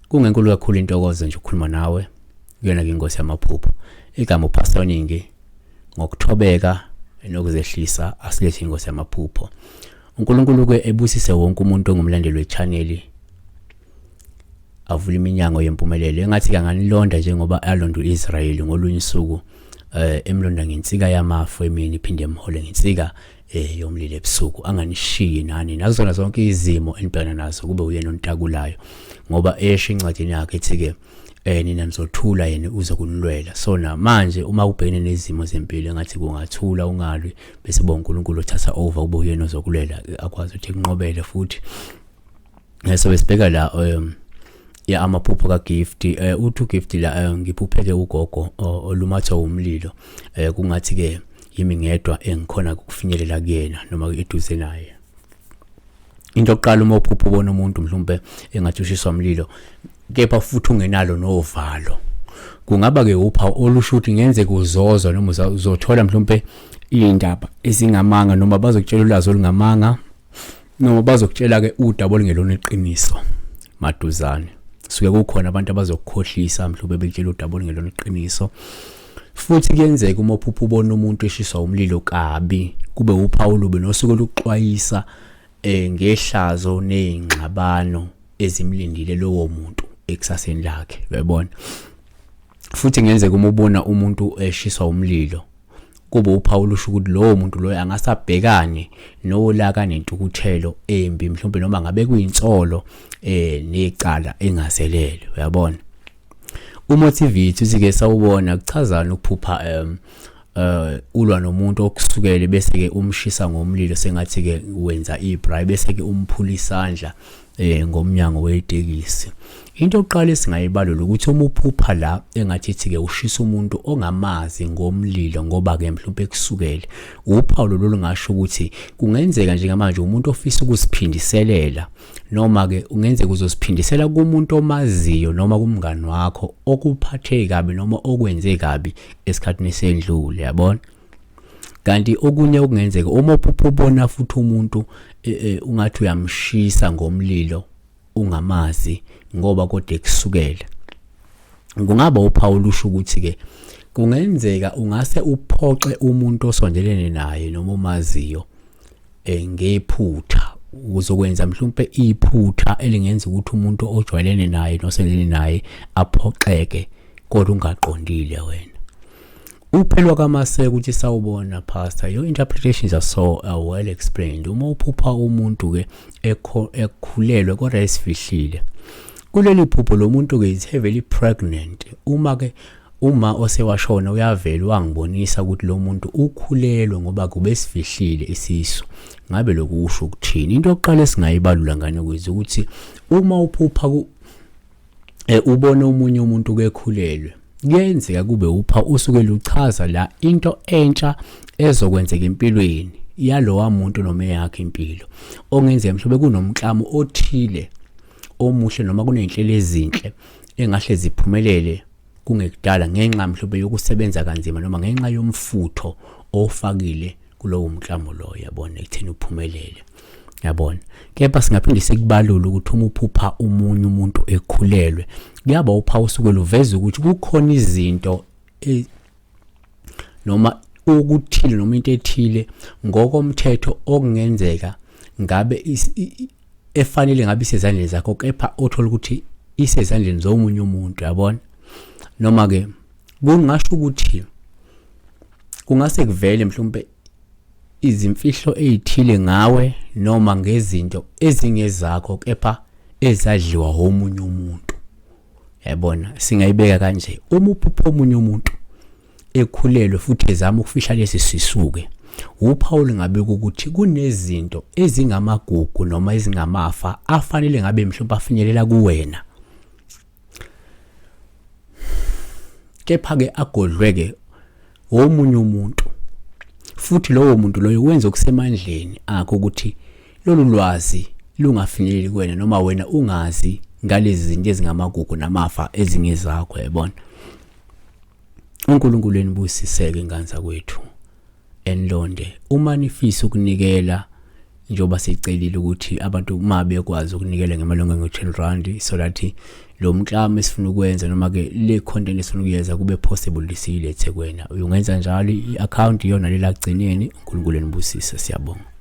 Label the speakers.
Speaker 1: Kungenkulu kakhulu intokozo nje ukukhuluma nawe kuyona ke inkosi yamaphupho. Igama uPastor Ningi ngokuthobeka nokuzehlisa asilethe inkosi yamaphupho. uNkulunkulu ke ebusise wonke umuntu ongumlandeli wechannel avule iminyango yempumelelo engathi kanganilonda njengoba alonda uIsrayeli ngolunye usuku eh emlonda ngensika yamafu emini iphinde emhole ngensika eh yomlilo ebusuku anganishiyi nani nakuzona zonke izimo enibhekana nazo kube uyena ontakulayo ngoba esho incwadini yakhe ethi ke eh nina nizothula yena uze kunilwela so na manje uma ubhekene nezimo zempilo engathi kungathula ungalwi bese bonke uNkulunkulu othatha over ube uyena ozokulwela akwazi ukuthi kunqobele futhi eh, so besibheka la ya amaphupho kaGift eh, uthi uGift la eh, ngiphupheke ugogo olumatha umlilo eh, kungathi ke yimi ngedwa engikhona ukufinyelela kuyena noma eduze naye. Into yokuqala uma uphupha ubona umuntu mhlawumbe engathi ushiswa umlilo kepha futhi ungenalo novalo kungaba ke uphawu olusho ukuthi ngenzeka uzozwa noma uzothola mhlawumbe iy'ndaba ezingamanga noma bazokutshela ulwazi olungamanga noma bazokutshela ke udaba olungelona iqiniso maduzane. Suke kukhona abantu abazokukhohlisa mhlawumbe bekutshela udaba olungelona iqiniso. Futhi kuyenzeka uma uphupha ubona umuntu eshiswa umlilo kabi kube uphawu olubi nosuke luxwayisa eh ngehlazo nezingxabano ezimlindile lowo muntu ekusaseni lakhe uyabona. Futhi kungenzeka uma ubona umuntu eshiswa umlilo kube uphawu lusho ukuthi lowo muntu loyo angasabhekane nolaka nentukuthelo embi mhlawumbe noma ngabe kuyinsolo eh necala engazelele uyabona. Umotivate uthi ke sawubona kuchazani ukuphupha um ulwa nomuntu okusukele bese ke umshisa ngomlilo sengathi ke wenza ibraai bese ke umphula isandla eh ngomnyango wetekisi. Into yokuqala esingayibalula ukuthi uma uphupha la engathi ithi ke ushisa umuntu ongamazi ngomlilo ngoba ke mhlawumbe ekusukele uphawu lolu lungasho ukuthi kungenzeka njengamanje umuntu ofisa ukuziphindiselela noma ke ungenzeka uzosiphindisela kumuntu omaziyo noma kumngani wakho okuphathe kabi noma okwenze kabi esikhathini esendlule yabona. Kanti okunye okungenzeka uma uphupha ubona futhi umuntu e, e, ungathi uyamshisa ngomlilo ungamazi ngoba kodwa ekusukela kungaba uphawu lusho ukuthi ke kungenzeka ungase uphoxe umuntu osondelene naye noma omaziyo eh, ngephutha uzokwenza mhlawumbe iphutha elingenza ukuthi umuntu ojwayelene naye nosondelene naye aphoxeke kodwa ungaqondile wena. Uphelwa kaMaseko ukuthi sawubona pastor your interpretations are so well explained. Uma uphupha umuntu ke ekhulelwe kodwa esifihlile kuleli phupho lo muntu ke is heavily pregnant. Uma ke uma osewashona uyavela wangibonisa ukuthi lo muntu ukhulelwe ngoba kube sifihlile isisu, ngabe lokusho ukuthini? Into yokuqala esingayibalula ngane kwethu ukuthi uma uphupha ubona omunye umuntu kekhulelwe kuyenzeka kube upha usuke luchaza la into entsha ezokwenzeka empilweni yalowa muntu noma eyakhe impilo ongenzeka mhlawumbe kunomklamo othile omuhle noma kuney'nhlelo ezinhle engahle ziphumelele kungekudala ngenxa mhlawumbe yokusebenza kanzima noma ngenxa yomfutho ofakile kulowo mklamo loyo yabona ekutheni uphumelele yabona. Kepha singaphinde sikubalule ukuthi uma uphupha omunye umuntu ekhulelwe kuyaba uphawu usuke luveza ukuthi kukhona izinto e, noma okuthile noma into ethile ngokomthetho okungenzeka ngabe efanele ngabe isezandleni zakho kepha othola ukuthi isezandleni zomunye umuntu yabona. Noma ke kungasho ukuthi kungase kuvele mhlawumbe izimfihlo ezithile ngawe noma ngezinto ezingezakho kepha ezadliwa omunye umuntu yabona. Singayibeka kanje, uma uphupha omunye umuntu ekhulelwe futhi ezama ukufihla lesi sisuke uphawu ngabe ukuthi kunezinto ezingamagugu noma ezingamafa afanele ngabe mhlawumbe afinyelela kuwena kepha ke agodlwe ke omunye umuntu futhi lowo muntu loyo wenza okusemandleni akho ukuthi lolu lwazi lungafinyeleli kuwena noma wena ungazi ngalezi zinto ezingamagugu namafa ezingezakho yabona. uNkulunkulu enibusiseke ingane zakwethu. Enilonde. Uma nifisa ukunikela, njengoba sicelile ukuthi abantu uma bekwazi ukunikela ngemali engango-10 rand, so that lo mklamo esifuna ukwenza noma ke le content esifuna ukuyenza kube possible siyilethe kuwena, ungenza njalo. I-account iyona lela kugcineni. uNkulunkulu enibusise, siyabonga.